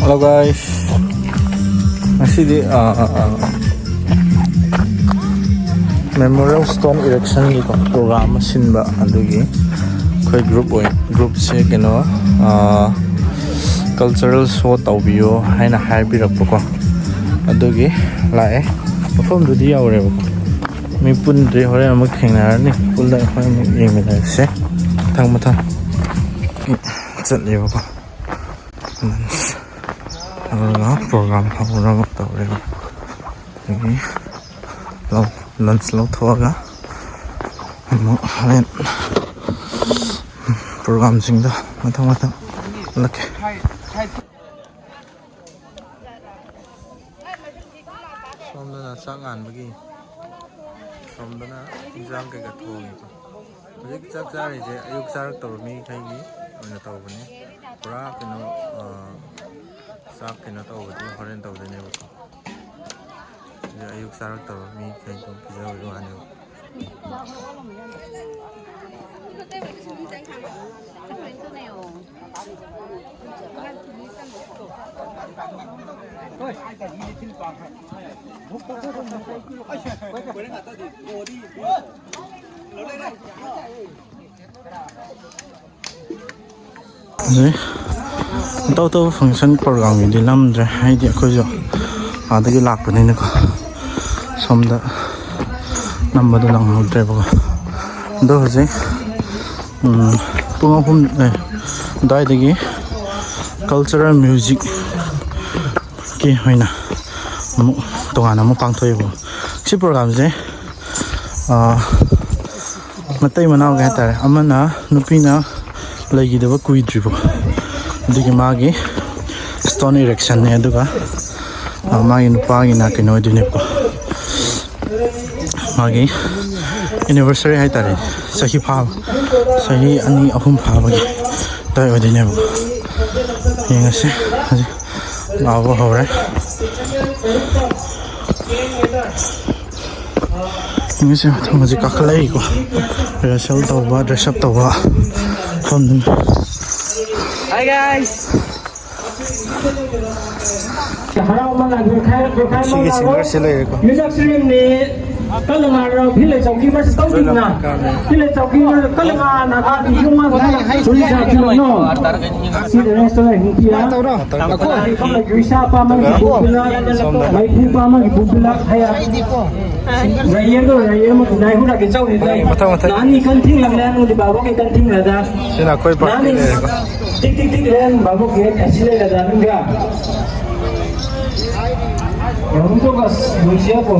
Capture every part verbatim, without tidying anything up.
Hello guys, ꯉꯁꯤꯗꯤ ꯑ, ꯑ, ꯑ, Memorial Stone Erectionꯒꯤꯀꯣ program ꯑꯃ ꯁꯤꯟꯕ, ꯑꯗꯨꯒꯤ ꯑꯩꯈꯣꯏ group ꯑꯣꯏ groupꯁꯦ ꯀꯩꯅꯣ, ꯑ, cultural show ꯇꯧꯕꯤꯌꯣ ꯍꯥꯏꯅ ꯍꯥꯏꯕꯤꯔꯛꯄꯀꯣ, ꯑꯗꯨꯒꯤ ꯂꯥꯛꯑꯦ꯫ ꯃꯐꯝꯗꯨꯗꯤ ꯌꯧꯔꯦꯕꯀꯣ, ꯃꯤ ꯄꯨꯟꯗ꯭ꯔꯤ, ꯍꯣꯔꯦꯟ ꯑꯃꯨꯛ ꯊꯦꯡꯅꯔꯅꯤ, ꯄꯨꯜꯂꯒ ꯍꯣꯔꯦꯟ ꯑꯃꯨꯛ ꯌꯦꯡꯃꯤꯟꯅꯔꯁꯦ ꯃꯊꯪ ꯃꯊꯪ꯫ ꯆꯠꯂꯦꯕꯀꯣ꯫ ꯑꯗꯨꯒ program ꯍꯧꯅꯕ ꯇꯧꯔꯦꯕ꯫ ꯑꯗꯒꯤ ꯂꯧ-, lunch ꯂꯧꯊꯣꯛꯑꯒ ꯑꯃꯨꯛ ꯍꯣꯔꯦꯟ programꯁꯤꯡꯗꯣ ꯃꯊꯪ ꯃꯊꯪ ꯎꯠꯂꯛꯀꯦ꯫ ꯁꯣꯝꯗꯅ ꯆꯥꯛ ꯉꯥꯟꯕꯒꯤ, ꯁꯣꯝꯗꯅ ꯏꯟꯖꯥꯡ ꯀꯩꯀꯥ ꯊꯣꯡꯉꯤꯀꯣ꯫ ꯍꯧꯖꯤꯛ ꯆꯥꯛ ꯆꯥꯔꯤꯁꯦ ꯑꯌꯨꯛ ꯆꯥꯔꯛꯇꯕ ꯃꯤꯈꯩꯒꯤ ꯑꯣꯏꯅ ꯇꯧꯕꯅꯤ꯫ ꯄꯨꯔꯥ ꯀꯩꯅꯣ, ꯑ, ꯆꯥꯛ ꯀꯩꯅꯣ ꯇꯧꯕꯗꯤ ꯍꯣꯔꯦꯟ ꯇꯧꯗꯣꯏꯅꯦꯕꯀꯣ꯫ ꯍꯧꯖꯤꯛ ꯑꯌꯨꯛ ꯆꯥꯔꯛꯇꯕ ꯃꯤꯈꯩꯗꯣ ꯄꯤꯖꯕꯒꯤ ꯋꯥꯅꯦꯕ꯫ ꯍꯧꯖꯤꯛ ꯑꯇꯧ ꯑꯇꯧꯕ function programꯒꯤꯗꯤ ꯅꯝꯗ꯭ꯔꯦ, ꯍꯥꯏꯗꯤ ꯑꯩꯈꯣꯏꯁꯨ ꯑꯥꯗꯒꯤ ꯂꯥꯛꯄꯅꯤꯅꯀꯣ, ꯁꯣꯝꯗ ꯅꯝꯕꯗꯣ ꯅꯪꯍꯧꯗ꯭ꯔꯦꯕꯀꯣ꯫ ꯑꯗꯣ ꯍꯧꯖꯤꯛ, ꯎꯝ, ꯄꯨꯡ ꯑꯍꯨꯝ, ꯑꯦ, ꯑꯗꯨꯋꯥꯏꯗꯒꯤ cultural musicꯀꯤ ꯑꯣꯏꯅ ꯑꯃꯨꯛ ꯇꯣꯉꯥꯟꯅ ꯑꯃꯨꯛ ꯄꯥꯡꯊꯣꯛꯑꯦꯕꯀꯣ꯫ ꯁꯤ programꯁꯦ, ꯑꯥ, ꯃꯇꯩ ꯃꯅꯥꯎꯒꯤ ꯍꯥꯏꯇꯥꯔꯦ, ꯑꯃꯅ ꯅꯨꯄꯤꯅ ꯂꯩꯈꯤꯗꯕ ꯀꯨꯏꯗ꯭ꯔꯤꯕ, ꯑꯗꯨꯒꯤ ꯃꯥꯒꯤ stone erectionꯅꯦ, ꯑꯗꯨꯒ, ꯑꯥ, ꯃꯥꯒꯤ ꯅꯨꯄꯥꯒꯤꯅ ꯀꯩꯅꯣ ꯑꯣꯏꯗꯣꯏꯅꯦꯕꯀꯣ, ꯃꯥꯒꯤ anniversary ꯍꯥꯏꯇꯥꯔꯦ, ꯆꯍꯤ ꯐꯥꯕ, ꯆꯍꯤ ꯑꯅꯤ ꯑꯍꯨꯝ ꯐꯥꯕꯒꯤ ꯑꯗꯨꯋꯥꯏ ꯑꯣꯏꯗꯣꯏꯅꯦꯕ꯫ ꯌꯦꯡꯉꯁꯤ, ꯍꯧꯖꯤꯛ ꯂꯥꯎꯕ ꯍꯧꯔꯦ꯫ ꯃꯣꯏꯁꯦ ꯃꯊꯪ ꯍꯧꯖꯤꯛ ꯀꯥꯈꯠꯂꯛꯏꯀꯣ, rehearsal ꯇꯧꯕ, dress up ꯇꯧꯕ ꯃꯐꯝꯗꯨꯅꯤ꯫ Hi guys. ꯍꯔꯥꯎ ꯑꯃ ꯂꯥꯛꯄꯤꯌꯨ, ꯈꯥꯏꯔꯛꯄꯤꯌꯨ, ꯈꯥꯏꯔꯛꯄ ꯁꯤꯒꯤ ꯂꯥꯛꯑꯣ꯫ Singerꯁꯤ ꯂꯩꯔꯦꯀꯣ꯫ Music streamꯅꯤ꯫ ꯀꯜꯂ ꯉꯥꯔꯣ, ꯐꯤꯜ ꯂꯩ ꯆꯧꯀꯤ ꯃꯁꯤ ꯇꯧꯗꯨꯅ꯫ ꯐꯤꯜ ꯂꯩ ꯆꯧꯀꯤ ꯃꯁꯤ ꯀꯜꯂ ꯉꯥ ꯅꯥꯒꯥꯒꯤ ꯌꯨꯝ ꯑꯃ ꯁꯨꯔꯤ ꯁꯥ ꯐꯤꯜ ꯅꯣ꯫ ꯁꯤ ꯔꯦꯁꯇꯣꯔꯦꯟ ꯍꯤꯡꯄꯤꯌꯥ꯫ ꯇꯧꯔꯣ꯫ ꯇꯧꯔꯣ꯫ ꯀꯝꯂ ꯖꯨꯏꯁꯥ ꯄꯥꯃꯒꯤ ꯕꯨꯝꯕꯤꯂꯥ꯫ ꯁꯣꯝꯗ꯫ ꯃꯩꯐꯨ ꯄꯥꯃꯒꯤ ꯕꯨꯝꯕꯤꯂꯥ ꯍꯌꯥ꯫ ꯔꯥꯏꯌꯔꯗꯣ, ꯔꯥꯏꯌꯔ ꯑꯃ ꯈꯨꯟꯅꯥꯏ ꯍꯨꯔꯥꯒꯤ ꯆꯧꯔꯤꯗꯣ꯫ ꯃꯊꯪ, ꯃꯊꯪ꯫ ꯅꯍꯥꯟꯅꯤ ꯀꯟ ꯊꯤꯡꯂꯝꯂꯦ, ꯅꯪꯗꯤ ꯕꯥꯕꯣꯛꯀꯤ ꯀꯟ ꯊꯤꯡꯂꯗ꯫ ꯁꯤꯅ ꯑꯩꯈꯣꯏ ꯅꯍꯥꯟꯅꯤ ꯄꯥꯔꯇꯤꯅꯦꯕꯀꯣ꯫ ꯇꯤꯛ ꯇꯤꯛ ꯇꯤꯛ ꯂꯦꯟ ꯕꯥꯕꯣꯛꯀꯤ ꯑꯁꯤ ꯂꯩꯔꯗ ꯅꯪꯒ꯫ ꯌꯥꯍꯨꯝ ꯆꯣꯒꯁ, ꯅꯨꯡꯁꯤꯌꯥꯄꯣ꯫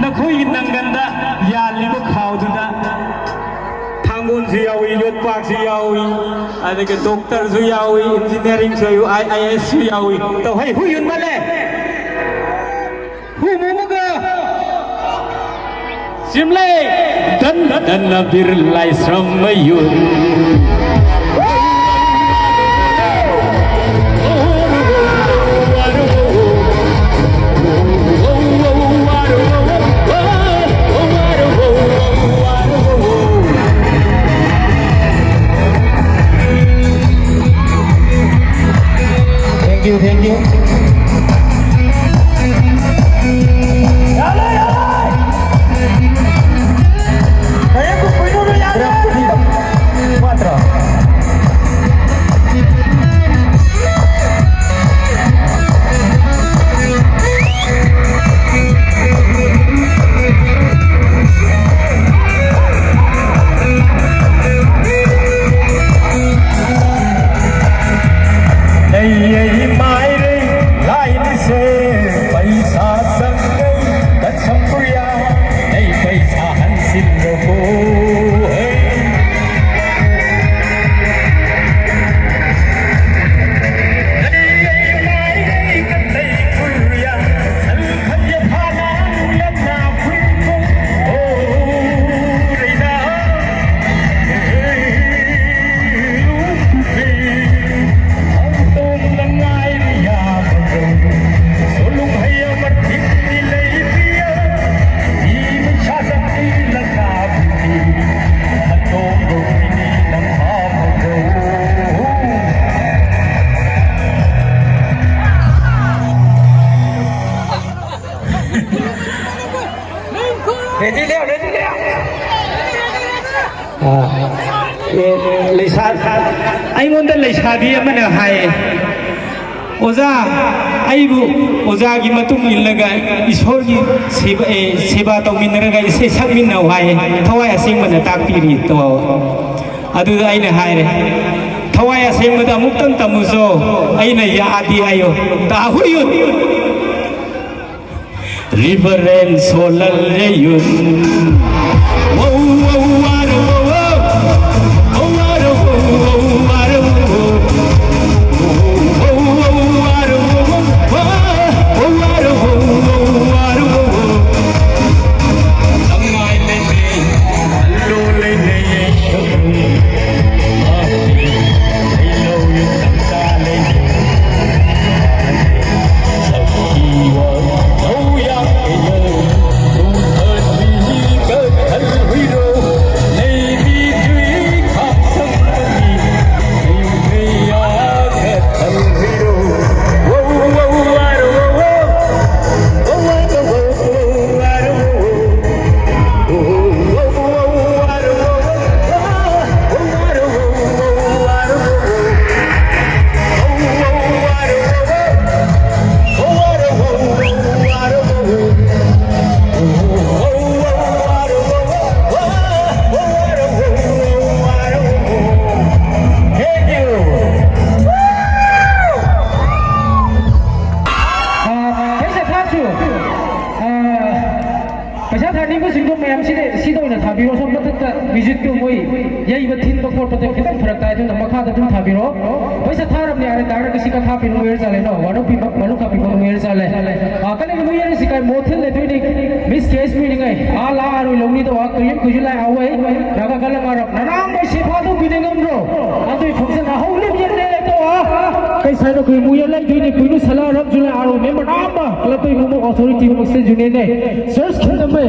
ꯅꯈꯣꯏꯒꯤ ꯅꯪꯒꯟꯗ ꯌꯥꯜꯂꯤꯕ ꯈꯥꯎꯗꯨꯗ ꯊꯥꯡꯒꯣꯜꯁꯨ ꯌꯥꯎꯏ, ꯌꯣꯠꯄꯥꯛꯁꯨ ꯌꯥꯎꯏ, ꯑꯗꯒꯤ ꯗꯣꯛꯇꯔꯁꯨ ꯌꯥꯎꯏ, ꯏꯟꯖꯤꯅꯤꯌꯥꯔꯤꯡꯁꯨ ꯌꯥꯎꯏ, ꯑꯥꯏ ꯑꯦ ꯑꯦꯁꯁꯨ ꯌꯥꯎꯏ꯫ ꯇꯧꯍꯩ ꯍꯨꯏ ꯌꯨꯟꯃꯜꯂꯦ꯫ ꯍꯨ ꯃꯨ ꯑꯃꯒ꯫ ꯆꯤꯝꯂꯩ꯫ ꯗꯟ ꯗꯟꯅ ꯕꯤꯔ ꯂꯥꯏꯁ꯭ꯔꯝ ꯃꯌꯨꯝ꯫ Thank you, thank you. Cuatro. Nei ei mai rei lai ni se, paisa sang rei kan sang kuria, nei paisa han sin ro ko. Ready ꯂꯩꯌꯣ, ready ꯂꯩꯌꯣ꯫ ꯑꯥ, ꯑꯦ, ꯂꯩꯁꯥ-, ꯑꯩꯉꯣꯟꯗ ꯂꯩꯁꯥꯕꯤ ꯑꯃꯅ ꯍꯥꯏꯌꯦ, "ꯑꯣꯖꯥ, ꯑꯩꯕꯨ ꯑꯣꯖꯥꯒꯤ ꯃꯇꯨꯡ ꯏꯜꯂꯒ ꯏꯁꯣꯔꯒꯤ ꯁꯦꯕ-, ꯑꯦ, ꯁꯦꯕꯥ ꯇꯧꯃꯤꯟꯅꯔꯒ ꯏꯁꯩ ꯁꯛꯃꯤꯟꯅꯧ" ꯍꯥꯏꯌꯦ, ꯊꯋꯥꯏ ꯑꯁꯦꯡꯕꯅ ꯇꯥꯛꯄꯤꯔꯤ ꯇꯧ꯫ ꯑꯗꯨꯗ ꯑꯩꯅ ꯍꯥꯏꯔꯦ, "ꯊꯋꯥꯏ ꯑꯁꯦꯡꯕꯗ ꯑꯃꯨꯛꯇꯪ ꯇꯝꯃꯨꯁꯣ"꯫ ꯑꯩꯅ "ꯌꯥꯗꯦ" ꯍꯥꯏꯌꯣ꯫ ꯇꯥꯍꯨꯌꯨ꯫ Reverend Solal Reyun. ꯄꯩꯁꯥ ꯊꯥꯅꯤꯡꯕꯁꯤꯡꯗꯣ ꯃꯌꯥꯝ ꯁꯤꯗ, ꯁꯤꯗ ꯑꯣꯏꯅ ꯊꯥꯕꯤꯔꯣ꯫ ꯁꯣꯝ ꯃꯊꯛꯇ ꯃ꯭ꯌꯨꯖꯤꯛꯇꯨ ꯃꯣꯏ ꯌꯩꯕ ꯊꯤꯟꯕ ꯈꯣꯠꯄꯗ ꯈꯤꯇꯪ ꯐꯔꯛ ꯇꯥꯏ, ꯑꯗꯨꯅ ꯃꯈꯥꯗ ꯑꯗꯨꯝ ꯊꯥꯕꯤꯔꯣ꯫ ꯄꯩꯁꯥ ꯊꯥꯔꯕꯅꯦ, ꯑꯔꯦ ꯇꯥꯔꯒ ꯁꯤ ꯀꯊꯥ ꯄꯤꯅꯨ ꯃꯣꯏ ꯆꯥꯂꯦ ꯅꯣ, ꯋꯥꯅꯣ ꯄꯤꯕ ꯃꯅꯨ ꯀꯥꯄꯤ ꯃꯅꯨ ꯃꯣꯏ ꯆꯥꯂꯦ꯫ ꯀꯅꯤ ꯃꯣꯏ ꯁꯤ ꯀꯥꯏ ꯃꯣꯊꯜ ꯂꯩ ꯇꯨꯏꯅꯤ꯫ ꯃꯤꯁ ꯀꯦꯁ ꯃꯤꯅꯤꯡꯉꯥꯏ ꯑꯥ ꯂꯥ ꯑꯔꯣꯏ ꯂꯧꯅꯤꯗꯣ, ꯑꯥ ꯀꯔꯤꯝ ꯀꯨꯏꯁꯨ ꯂꯥꯏ ꯍꯥꯎꯋꯦ꯫ ꯅꯥꯒꯥ ꯀꯜꯂ ꯃꯥꯔꯞ ꯅꯅꯥꯝ ꯃꯣꯏ ꯁꯤ ꯐꯥꯗꯣꯛꯄꯤꯅꯤꯡꯉꯝꯗ꯭ꯔꯣ? ꯑꯗꯨꯏ ꯐꯪꯁꯟ ꯑꯍꯧꯕ ꯌꯦꯡꯗꯦ ꯑꯗꯣ, ꯀꯩ ꯁꯥꯏꯗ ꯀꯨꯏ ꯃꯨꯌꯦ ꯂꯩ ꯇꯨꯏꯅꯤ꯫ ꯀꯨꯏꯅꯨ ꯁꯂꯥ ꯔꯝ ꯖꯨꯂꯥꯏ ꯑꯥꯔꯣ ꯃꯦꯝꯕꯔ ꯅꯥꯝ ꯑꯃ ꯀꯂꯛꯄꯩ ꯃꯨꯃꯨ ꯑꯣꯊꯣꯔꯤꯇꯤ ꯃꯨꯃꯨ ꯁꯦ ꯖꯨꯅꯦꯅꯦ꯫ ꯁꯔꯁ ꯈꯦꯟꯗꯝꯃꯦ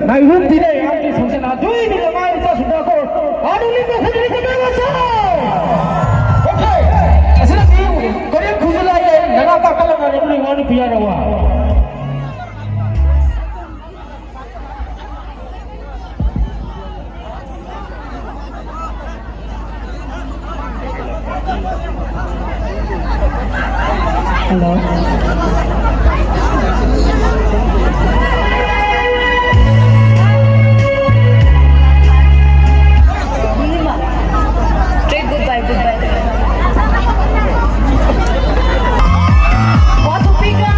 ꯅꯥꯏꯔꯨꯝ ꯇꯤꯅꯦ ꯑꯥꯔꯒꯤ ꯐꯪꯁꯟ ꯑꯗꯨꯏ ꯃꯤ ꯂꯃꯥꯏ ꯃꯆꯥ ꯁꯨꯗꯥ ꯀꯣ ꯑꯥꯔꯨ ꯂꯤꯡꯕ ꯈꯨꯗꯤꯡ ꯀꯃꯦ ꯃꯆꯥ꯫ ꯑꯣꯀꯦ, ꯑꯁꯤꯅ ꯇꯤꯝ ꯀꯔꯤꯝ ꯈꯨꯖꯨ ꯂꯥꯏꯌꯦ ꯅꯅꯥ ꯇꯥꯛꯀꯠꯂꯒ ꯅꯪ ꯂꯣꯏ ꯋꯥꯅ ꯄꯤꯌꯥꯔ ꯋꯥ꯫ Hello. Okay, goodbye, goodbye. Watu piga.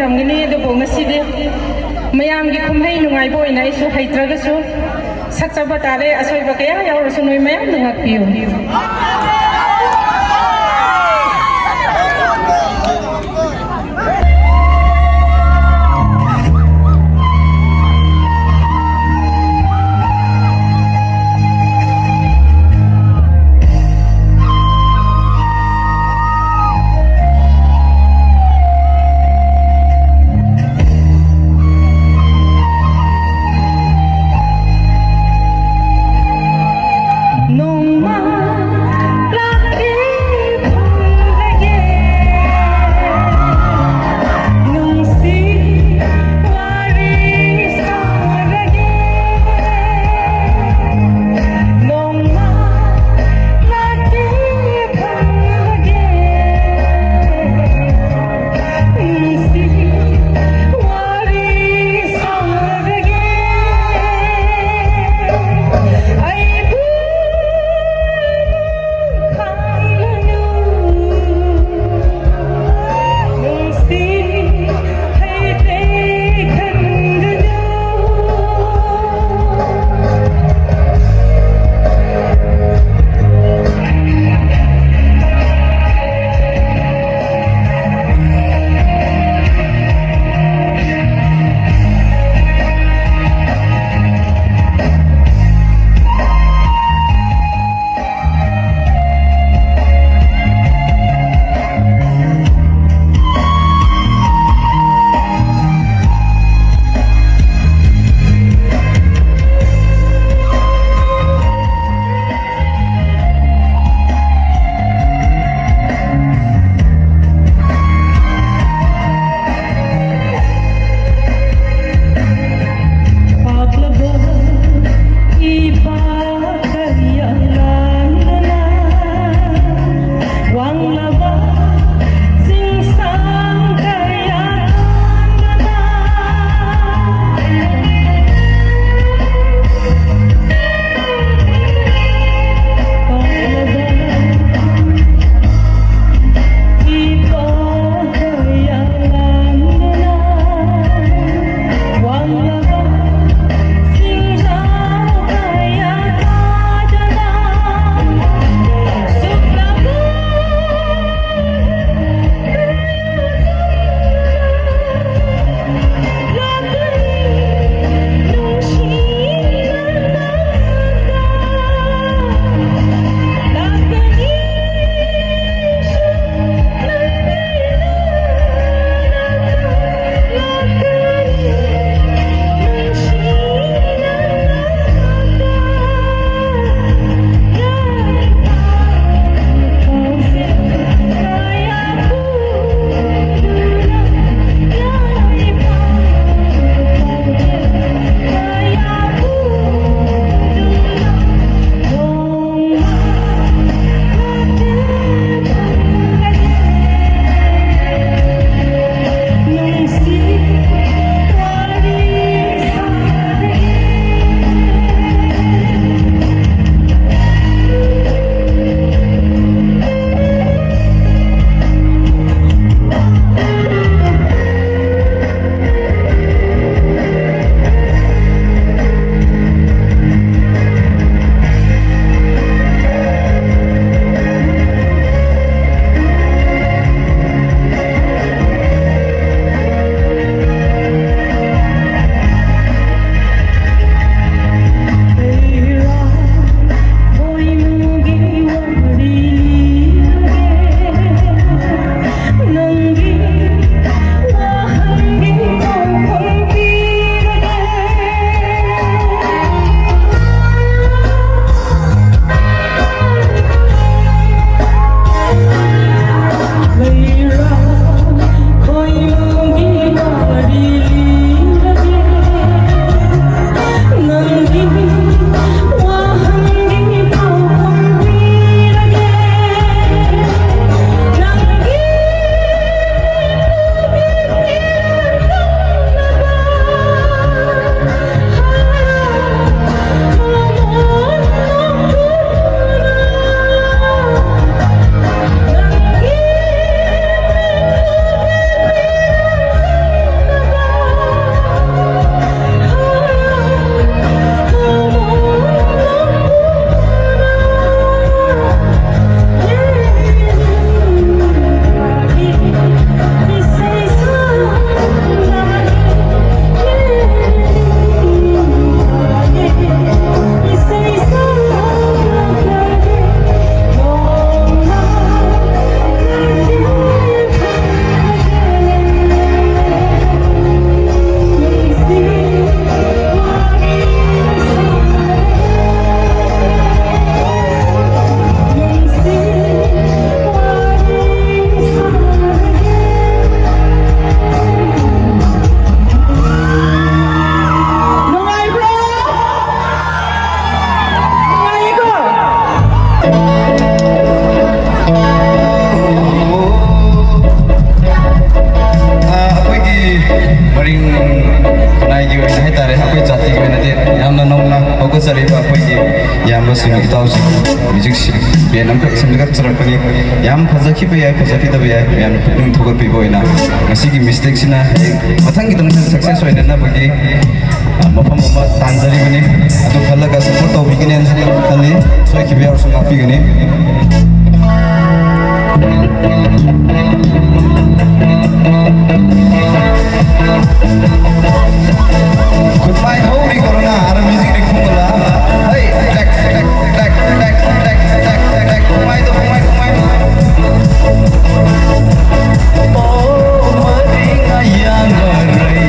ꯇꯝꯒꯅꯤ, ꯑꯗꯨꯕꯨ ꯉꯁꯤꯗꯤ ꯃꯌꯥꯝꯒꯤ ꯀꯨꯝꯍꯩ ꯅꯨꯡꯉꯥꯏꯕ ꯑꯣꯏꯅ ꯑꯩꯁꯨ ꯍꯩꯇ꯭ꯔꯒꯁꯨ ꯁꯛꯆꯕ ꯇꯥꯔꯦ꯫ ꯑꯁꯣꯏꯕ ꯀꯌꯥ ꯌꯥꯎꯔꯁꯨ ꯅꯣꯏ ꯃꯌꯥꯝꯅ ꯉꯥꯛꯄꯤꯌꯨ꯫ ꯑꯩꯈꯣꯏ ꯖꯥꯇꯤꯒꯤ ꯑꯣꯏꯅꯗꯤ ꯌꯥꯝꯅ ꯅꯧꯅ ꯍꯧꯒꯠꯆꯔꯤꯕ ꯑꯩꯈꯣꯏꯒꯤ ꯏꯌꯥꯝꯕꯁꯤꯡ, ꯏꯇꯥꯎꯁꯤꯡ, ꯃ꯭ꯌꯨꯖꯤꯛ ꯕꯦꯟ ꯑꯃꯈꯛ ꯁꯦꯝꯒꯠꯆꯔꯛꯄꯅꯤ꯫ ꯌꯥꯝ ꯐꯖꯈꯤꯕ ꯌꯥꯏ, ꯐꯖꯈꯤꯗꯕ ꯌꯥꯏ, ꯃꯌꯥꯝꯅ ꯄꯨꯛꯅꯤꯡ ꯊꯧꯒꯠꯄꯤꯕ ꯑꯣꯏꯅ ꯉꯁꯤꯒꯤ ꯃꯤꯁꯇꯦꯛꯁꯤꯅ ꯍꯌꯦꯡ ꯃꯊꯪꯒꯤꯗꯃꯛꯇ ꯁꯛꯁꯦꯁ ꯑꯣꯏꯅꯅꯕꯒꯤ, ꯑ, ꯃꯐꯝ ꯑꯃ ꯇꯥꯟꯖꯔꯤꯕꯅꯤ꯫ ꯑꯗꯨ ꯈꯜꯂꯒ ꯁꯞꯄꯣꯔꯠ ꯇꯧꯕꯤꯒꯅꯦꯅ ꯈꯜꯂꯤ꯫ ꯁꯣꯏꯈꯤꯕ ꯌꯥꯎꯔꯁꯨ ꯉꯥꯛꯄꯤꯒꯅꯤ꯫ Goodbye, holy corona, ara music ni khumala. Hey, back, back, back, back, back, back, back, back, goodbye, goodbye, goodbye. Oh, maring ayang maray,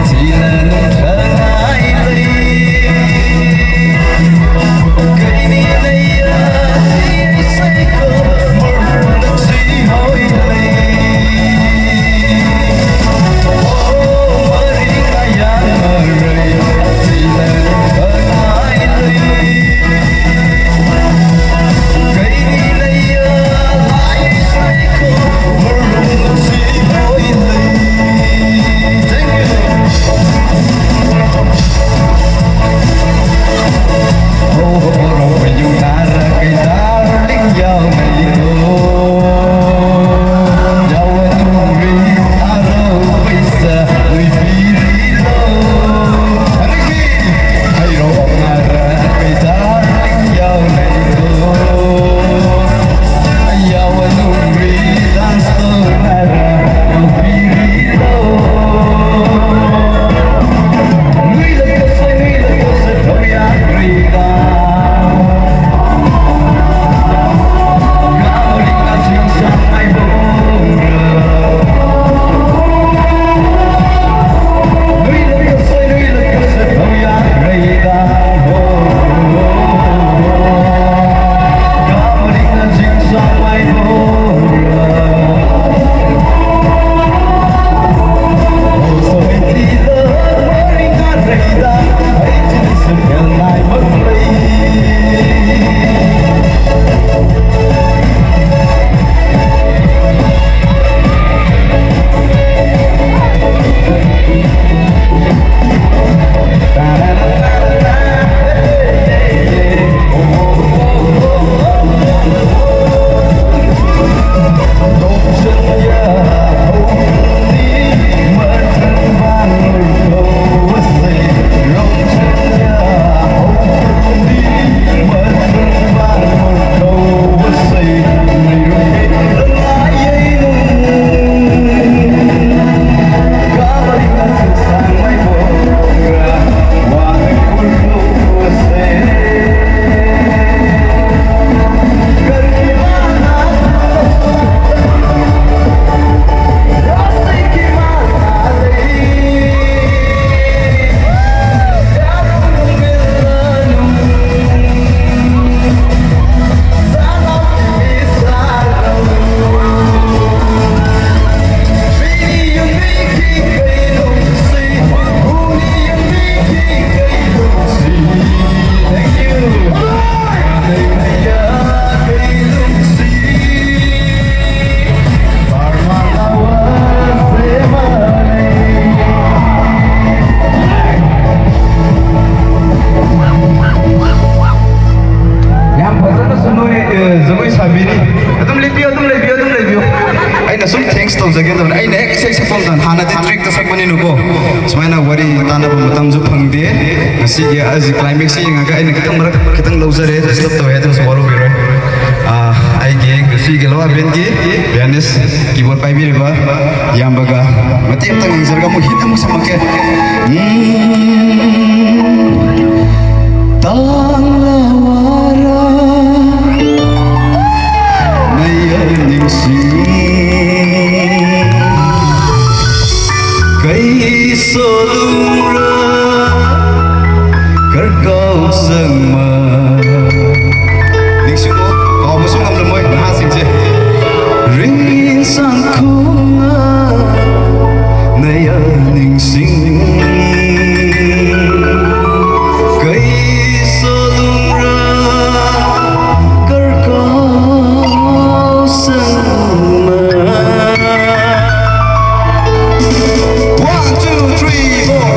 sila nung kanay lay. Kay ni naya, ay say ko, marunong si hoy lay. Oh, maring ayang maray. ꯇꯧꯕꯅꯦ꯫ ꯑꯩꯅ ꯍꯦꯛ ꯏꯁꯩ ꯁꯛꯄ ꯃꯇꯝꯗ ꯍꯥꯟꯅꯗꯤ ꯇ꯭ꯔꯦꯛꯇ ꯁꯛꯄꯅꯤꯅꯀꯣ, ꯁꯨꯃꯥꯏꯅ ꯋꯥꯔꯤ ꯇꯥꯟꯅꯕ ꯃꯇꯝꯁꯨ ꯐꯪꯗꯦ꯫ ꯉꯁꯤꯒꯤ ꯑꯩꯁꯤ ꯀ꯭ꯂꯥꯏꯃꯦꯛꯁꯁꯤ ꯌꯦꯡꯉꯒ ꯑꯩꯅ ꯈꯤꯇꯪ ꯃꯔꯛ ꯈꯤꯇꯪ ꯂꯧꯖꯔꯦ, ꯗꯤꯁꯇꯔꯕ ꯇꯧꯋꯦ ꯍꯥꯏꯗꯨꯅꯁꯨ ꯋꯥꯔꯧꯕꯤꯔꯣꯏ꯫ ꯑꯥ, ꯑꯩꯒꯤ ꯉꯁꯤꯒꯤ ꯂꯋꯥ ꯕꯦꯟꯒꯤ ꯄꯤꯌꯥꯅꯤꯁ ꯀꯤꯕꯣꯔꯗ ꯄꯥꯏꯕꯤꯔꯤꯕ ꯏꯌꯥꯝꯕꯒ ꯃꯇꯦꯛ ꯑꯃꯇ ꯉꯥꯡꯖꯔꯒ ꯑꯃꯨꯛ ꯍꯤꯠ ꯑꯃꯨꯛ ꯁꯝꯃꯛꯀꯦ꯫ ꯎꯝ, ꯇꯥꯡꯂ ꯋꯥꯔ ꯅꯌꯥ ꯅꯤꯡꯁꯤꯡ ꯀꯩ ꯁꯣꯂꯨꯡꯔ ꯀꯔꯀꯥꯎ ꯁꯪꯃ꯫ ꯅꯤꯡꯁꯤꯡꯉꯣ, ꯀꯥꯎꯕꯁꯨ ꯉꯝꯂꯝꯃꯣꯏ ꯅꯍꯥꯁꯤꯡꯁꯦ꯫ ꯔꯤꯡ ꯁꯥꯡꯈꯣꯡꯅ ꯅꯌꯥ ꯅꯤꯡꯁꯤꯡ ꯀꯩ ꯁꯣꯂꯨꯡꯔ ꯀꯔꯀꯥꯎ ꯁꯪꯃ꯫ One, two, three, four.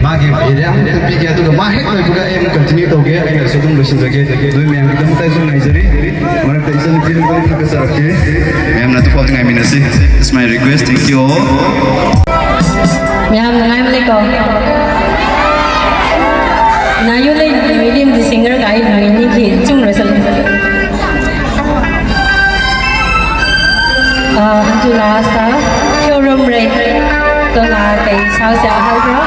ꯃꯥꯒꯤ ꯑꯦꯔꯤꯌꯥ ꯑꯃꯈꯛ ꯄꯤꯒꯦ, ꯑꯗꯨꯒ ꯃꯥ ꯍꯦꯛ ꯂꯣꯏꯕꯒ ꯑꯩ ꯑꯃꯨꯛ ꯀꯟꯇꯤꯅ꯭ꯌꯨ ꯇꯧꯒꯦ꯫ ꯑꯩꯅꯁꯨ ꯑꯗꯨꯝ ꯂꯣꯏꯁꯤꯟꯖꯒꯦ꯫ ꯅꯣꯏ ꯃꯌꯥꯝꯒꯤꯗꯃꯛꯇ ꯑꯩꯁꯨ ꯉꯥꯏꯖꯔꯤ꯫ ꯃꯔꯛꯇ ꯏꯆꯟꯅꯨꯄꯤ ꯑꯃꯈꯛ ꯊꯥꯒꯠꯆꯔꯛꯀꯦ꯫ ꯃꯌꯥꯝꯅ ꯑꯗꯨꯐꯥꯎꯗꯤ ꯉꯥꯏꯃꯤꯟꯅꯁꯤ꯫ It's my request. Thank you all. ꯃꯌꯥꯝ ꯅꯨꯡꯉꯥꯏꯕꯅꯤꯀꯣ? Nayo lei William the singer gai ngai ni ki chung ra sa. Ah, antu last a, Kyo Rum Ray. To la kei sao sia hal bro.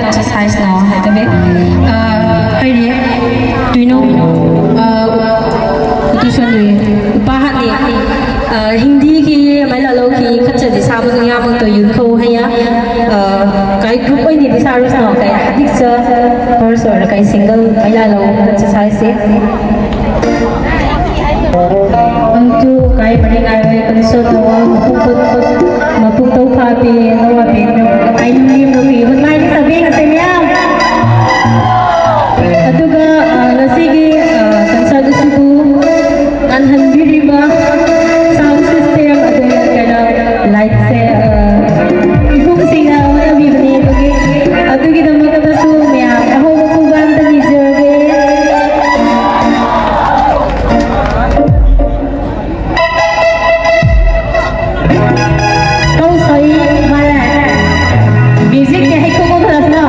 Exercise no, hai tabe. Ah, hai ri, do you know, ah, utu son ri, upa hat ni, ah, Hindi ki maila lo ki khatcha di sa ba ya ba to yun ko hai ya. Ah, kai group oi ni di sa ru no, kai hadik cha, first or kai single maila lo khatcha sa se. Ang tu kai mani kai wai kan so to, mapuk put, mapuk tau kha pi, no wa pi, no, ai nu lim no pi, but mai di sabi ka se miam. Aduga, ah, nasigi, ah, kan sa du suku, an han biri ba, sound system, aduga kana light se, ah, ibung singa, wala bibini, okay. Adugi dama kata su miam, aho ko ban ta ni jerge. Kau soi mara. Music ke hai ko ko kelas na.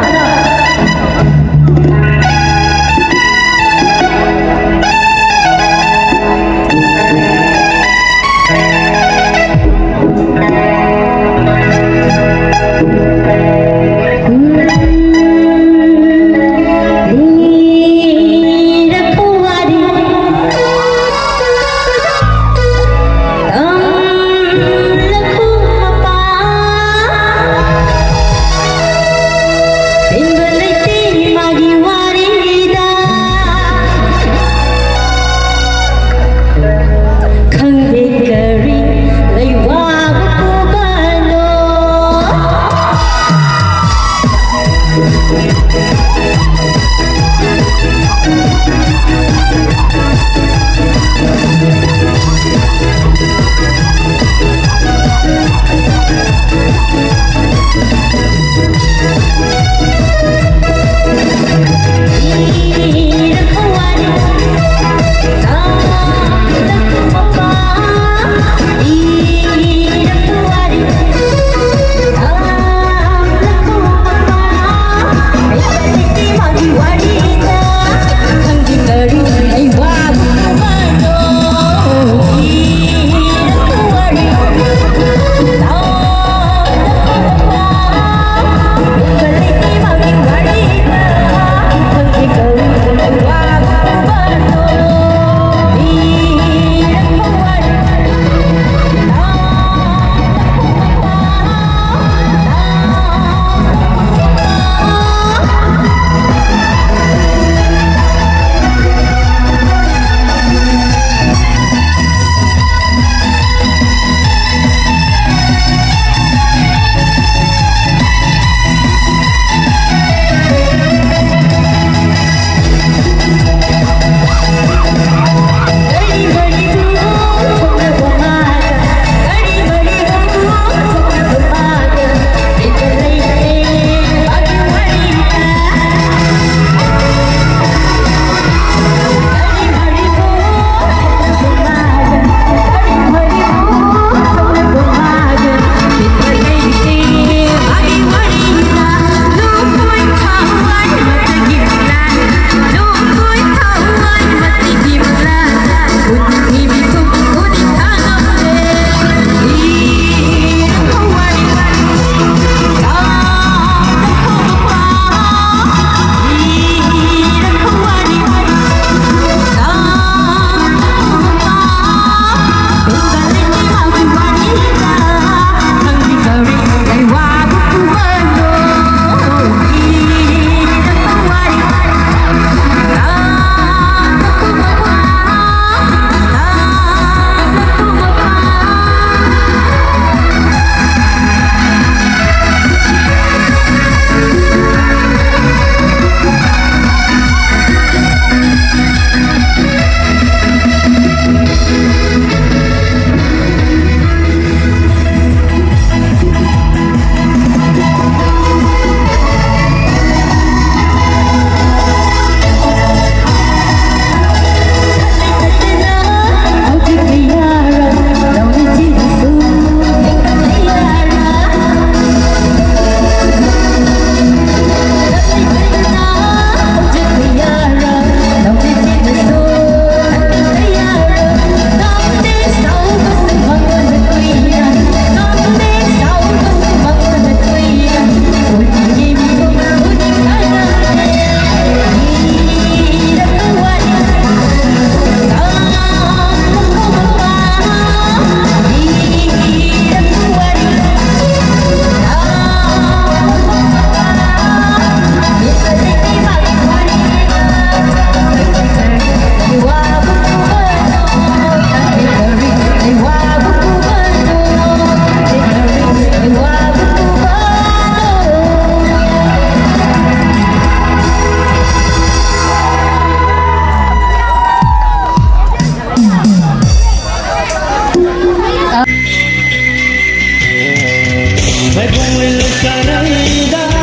ꯀꯣꯡꯂꯩ ꯂꯩꯁꯥꯔꯩꯗ